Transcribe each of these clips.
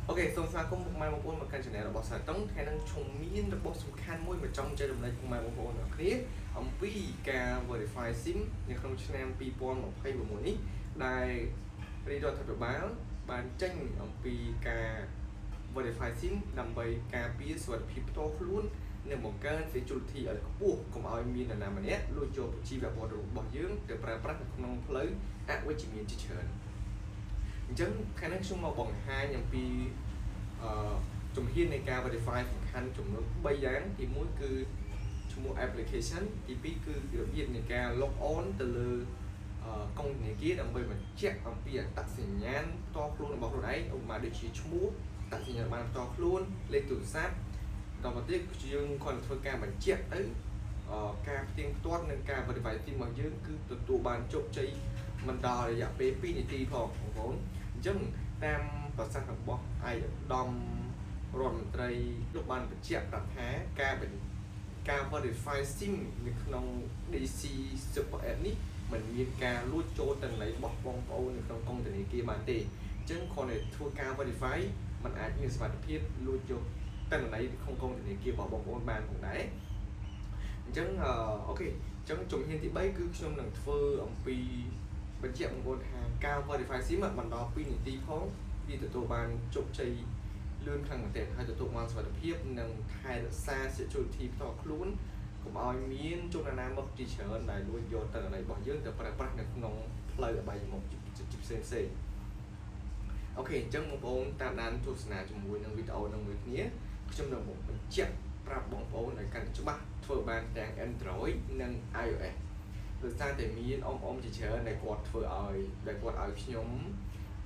OK សូមស្វាគមន៍ពុកម៉ែបងប្អូនមកកាន់ Channel របស់សាតុងថ្ងៃនេះខ្ញុំមានរបស់សំខាន់មួយមកចង់ចែករំលែកពុកម៉ែបងប្អូនទាំងគ្នាអំពីការ verify SIM នៅក្នុងឆ្នាំ2026នេះដែលរាជរដ្ឋាភិបាលបានចេញអំពីការ verify SIM ដើម្បីការពារសុវត្ថិភាពផ្ទាល់ខ្លួននិងបង្កើន security ឲ្យខ្ពស់កុំឲ្យមាននរណាម្នាក់លួចយកជីវប្រវត្តិរបស់យើងទៅប្រើប្រាស់នៅក្នុងផ្លូវអវិជ្ជមានជាច្រើន អញ្ចឹងថ្ងៃនេះខ្ញុំមកបង្ហាញអំពីអឺជំហាននៃការ verify សំខាន់ចំនួន3យ៉ាងទី1គឺឈ្មោះ application ទី2គឺរបៀបនៃការ log on ទៅលើអឺកុងធនាគារដើម្បីបញ្ជាក់អំពីអត្តសញ្ញាណផ្ទាល់ខ្លួនរបស់ខ្លួនឯងឧបមាដូចជាឈ្មោះអត្តសញ្ញាណប័ណ្ណផ្ទាល់ខ្លួនលេខទូរស័ព្ទបន្តមកទៀតយើងគ្រាន់តែធ្វើការបញ្ជាក់ទៅអឺការផ្ទៀងផ្ទាត់និងការ verify ទីរបស់យើងគឺទទួលបានជោគជ័យមិនដល់រយៈពេល2នាទីផងបងប្អូន អញ្ចឹងតាមប្រសាសន៍របស់ឯកឧត្តមរដ្ឋមន្ត្រីលោកបានបញ្ជាក់ប្រាប់ថាការ verify SIM នៅក្នុង Digi Super App នេះมันមានការលួចចូលទិន្នន័យរបស់បងប្អូននៅក្នុងកុងធនាគារបានទេអញ្ចឹងគ្រាន់តែធ្វើការ verify มันអាចមានសុវត្ថិភាពលួចយកទិន្នន័យក្នុងកុងធនាគាររបស់បងប្អូនបានផងដែរអញ្ចឹង OK អញ្ចឹងជំហានទី3គឺខ្ញុំនឹងធ្វើអំពី បញ្ជាក់បងប្អូនថាការ verify SIM មិនដល់2នាទីផងវាទទួលបានជោគជ័យលឿនខ្លាំងមែនទែនហើយទទួលបានសុវត្ថិភាពនិងថែរក្សា security ផ្ទាល់ខ្លួនកុំឲ្យមានជនណាមកជាច្រើនដែលលួចយកទិន្នន័យរបស់យើងទៅប្រើប្រាស់នៅក្នុងផ្លូវអបាយមុខជាផ្សេងផ្សេង OK អញ្ចឹងបងប្អូនតាមដានទស្សនាជាមួយនឹងវីដេអូនឹងមួយគ្នាខ្ញុំនឹងបញ្ជាក់ប្រាប់បងប្អូនឲ្យកាន់តែច្បាស់ធ្វើបានទាំង Android និង iOS ដោយសារតែមានអ៊ំអ៊ំជាច្រើនដែលគាត់ធ្វើឲ្យដែលគាត់ឲ្យខ្ញុំ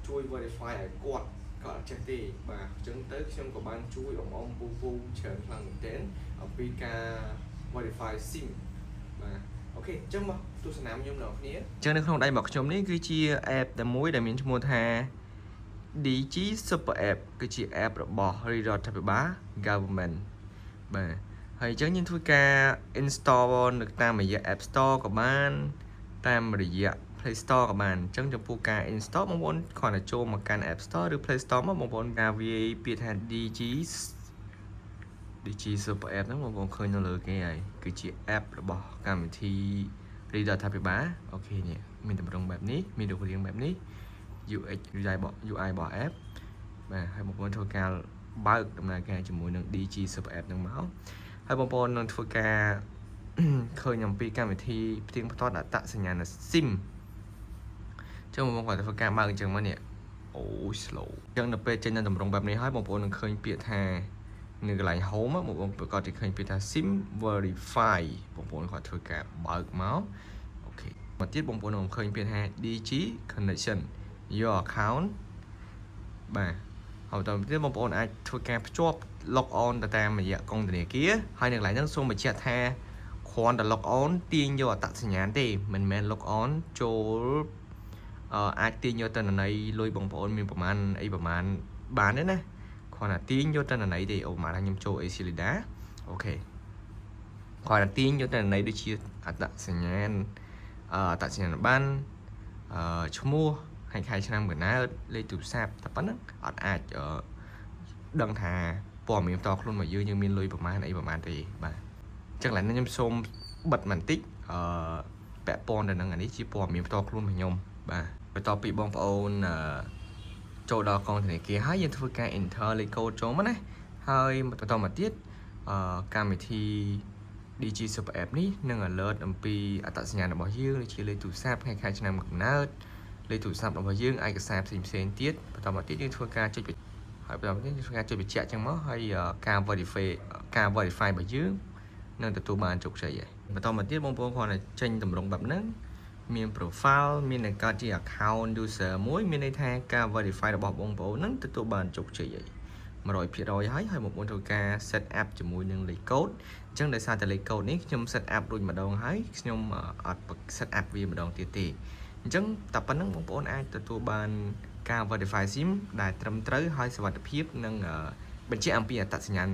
ជួយ verify ឲ្យគាត់ ក៏អត់ចេះទេបាទអញ្ចឹងទៅខ្ញុំក៏បានជួយអ៊ំអ៊ំពូពូច្រើនខ្លាំងមែនទែនអំពីការ verify SIM បាទ OK អញ្ចឹងមកទស្សនាខ្ញុំដល់គ្នាអញ្ចឹងនៅក្នុងដៃរបស់ខ្ញុំនេះគឺជា app តែមួយដែលមានឈ្មោះថា Digi Super App គឺជា app របស់រាជរដ្ឋាភិបាល government បាទហើយអញ្ចឹងយើងធ្វើការ install នៅតាមរយៈ App Store ក៏បានតាមរយៈ Play Store ក៏បានអញ្ចឹងចំពោះការ install បងប្អូនគ្រាន់តែចូលមកកាន់ App Store ឬ Play Store មកបងប្អូនការវាយពាក្យថា Digi Super App ហ្នឹងបងប្អូនឃើញនៅលើគេហើយគឺជា app របស់កម្មវិធីរាជរដ្ឋាភិបាល OK នេះមានទម្រង់បែបនេះមានរូបរាងបែបនេះ UX UI របស់ UI របស់ app បាទហើយបងប្អូនធ្វើការបើកដំណើរការជាមួយនឹង Digi Super App ហ្នឹងមកហើយបងប្អូននឹងធ្វើការ ឃើញអំពីកម្មវិធីផ្ទៀងផ្ទាត់អត្តសញ្ញាណ SIM ចឹងបងប្អូនគាត់ធ្វើការបើកអញ្ចឹងមកនេះអូ slow អញ្ចឹងដល់ពេលចេញនៅតម្រងបែបនេះហើយបងប្អូននឹងឃើញពាក្យថានៅកន្លែង home បងប្អូនប្រកាសជាឃើញពាក្យថា SIM verify បងប្អូនគាត់ធ្វើការបើកមក OK មកទៀតបងប្អូននឹងឃើញពាក្យថា Digi connection your account បាទហើយបន្តទៀតបងប្អូនអាចធ្វើការភ្ជាប់ log on ទៅតាមរយៈកុងធនាគារហើយនៅកន្លែងហ្នឹងសូមបញ្ជាក់ថាគ្រាន់តែ log on ទាញយកអត្តសញ្ញាណទេមិនមែន log on ចូលអឺអាចទាញយកទិន្នន័យលុយបងប្អូនមានប្រមាណអីប្រមាណបានទេណាគ្រាន់តែទាញយកទិន្នន័យទេឧបមាថាខ្ញុំចូល ACLEDA OK គ្រាន់តែទាញយកទិន្នន័យដូចជាអត្តសញ្ញាណអឺអត្តសញ្ញាណប័ណ្ណអឺឈ្មោះថ្ងៃខែឆ្នាំកំណើតលេខទូរស័ព្ទតែប៉ុណ្ណឹងអត់អាចអឺដឹងថាព័ត៌មានផ្ទាល់ខ្លួនរបស់យើងយើងមានលុយប្រមាណអីប្រមាណទេបាទអញ្ចឹងឡើយនេះខ្ញុំសូមបិទបន្តិចអឺពាក់ព័ន្ធទៅនឹងអានេះជាព័ត៌មានផ្ទាល់ខ្លួនរបស់ខ្ញុំបាទបន្ទាប់ពីបងប្អូនអឺ ចូលដល់កងធនាគារហើយយើងធ្វើការ enter លេខកូដចូលមកណាហើយបន្តមកទៀតអឺកម្មវិធី Digi Super App នេះនឹង alert អំពីអត្តសញ្ញាណរបស់យើងដូចជាលេខទូរស័ព្ទថ្ងៃខែឆ្នាំកំណើតលេខទូរស័ព្ទរបស់យើងឯកសារផ្សេងផ្សេងៗទៀតបន្តមកទៀតយើងធ្វើការចុចហើយបន្តមកទៀតយើងធ្វើការចុចបញ្ជាក់ចឹងមកហើយការ verify ការ verify របស់យើងនឹងទទួលបានជោគជ័យហើយបន្តមកទៀតបងប្អូនគ្រាន់តែចេញតម្រងបែបហ្នឹងមាន profile មាននឹងកើតជា account user មួយមានន័យថាការ verify របស់បងប្អូនហ្នឹងទទួលបានជោគជ័យហើយ100%ហើយហើយបងប្អូនធ្វើការ set up ជាមួយនឹងលេខកូដអញ្ចឹងដោយសារតែលេខកូដនេះខ្ញុំ set up រួចម្ដងហើយខ្ញុំអត់ set up វាម្ដងទៀតទេអញ្ចឹងតែប៉ុណ្្នឹងបងប្អូនអាចទទួលបានការ verify SIM ដែលត្រឹមត្រូវហើយសុវត្ថិភាពនិងបញ្ជាក់អំពីអត្តសញ្ញាណ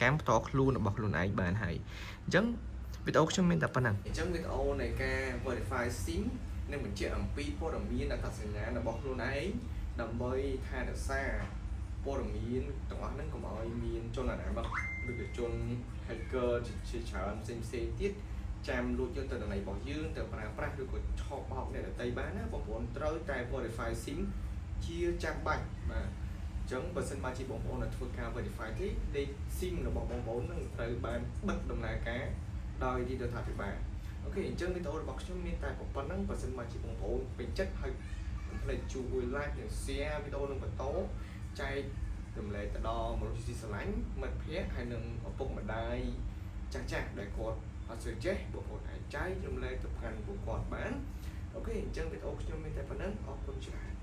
កម្មផ្ទាល់ខ្លួនរបស់ខ្លួនឯងបានហើយអញ្ចឹងវីដេអូខ្ញុំមានតែប៉ុណ្្នឹងអញ្ចឹងវីដេអូនៃការ verify SIM នឹងបញ្ជាក់អំពីព័ត៌មានអត្តសញ្ញាណរបស់ខ្លួនឯងដើម្បីថែរក្សា ព័ត៌មានទាំងអស់ហ្នឹងកុំឲ្យមានជនអនាមិកឬក៏ជន hacker ជាច្រើនផ្សេងផ្សេងទៀតចាំលួចយកទៅតំណែងរបស់យើងទៅប្រើប្រាស់ឬក៏ឆោបបោកអ្នកដទៃបានណាបងប្អូនត្រូវតែ verify SIM ជាចាំបាច់បាទអញ្ចឹងបើសិនមកជាបងប្អូននៅធ្វើការ verify ទេលេខ SIM របស់បងប្អូននឹងត្រូវបានបិទដំណើរការដោយរាជរដ្ឋាភិបាល។ OK អញ្ចឹងវីដេអូរបស់ខ្ញុំមានតែប៉ុណ្ណឹងបើសិនមកជាបងប្អូនពេញចិត្តហើយកុំភ្លេចជួយ like និង share វីដេអូនឹងបន្តចែករំលែកទៅដល់មនុស្សជាទីស្រឡាញ់មិត្តភ័ក្តិហើយនិងឪពុកម្ដាយចាស់ចាស់ដែលគាត់អត់សូវចេះបងប្អូនអាចចែករំលែកទៅកាន់ពួកគាត់បាន។ OK អញ្ចឹងវីដេអូខ្ញុំមានតែប៉ុណ្ណឹងអរគុណច្រើន។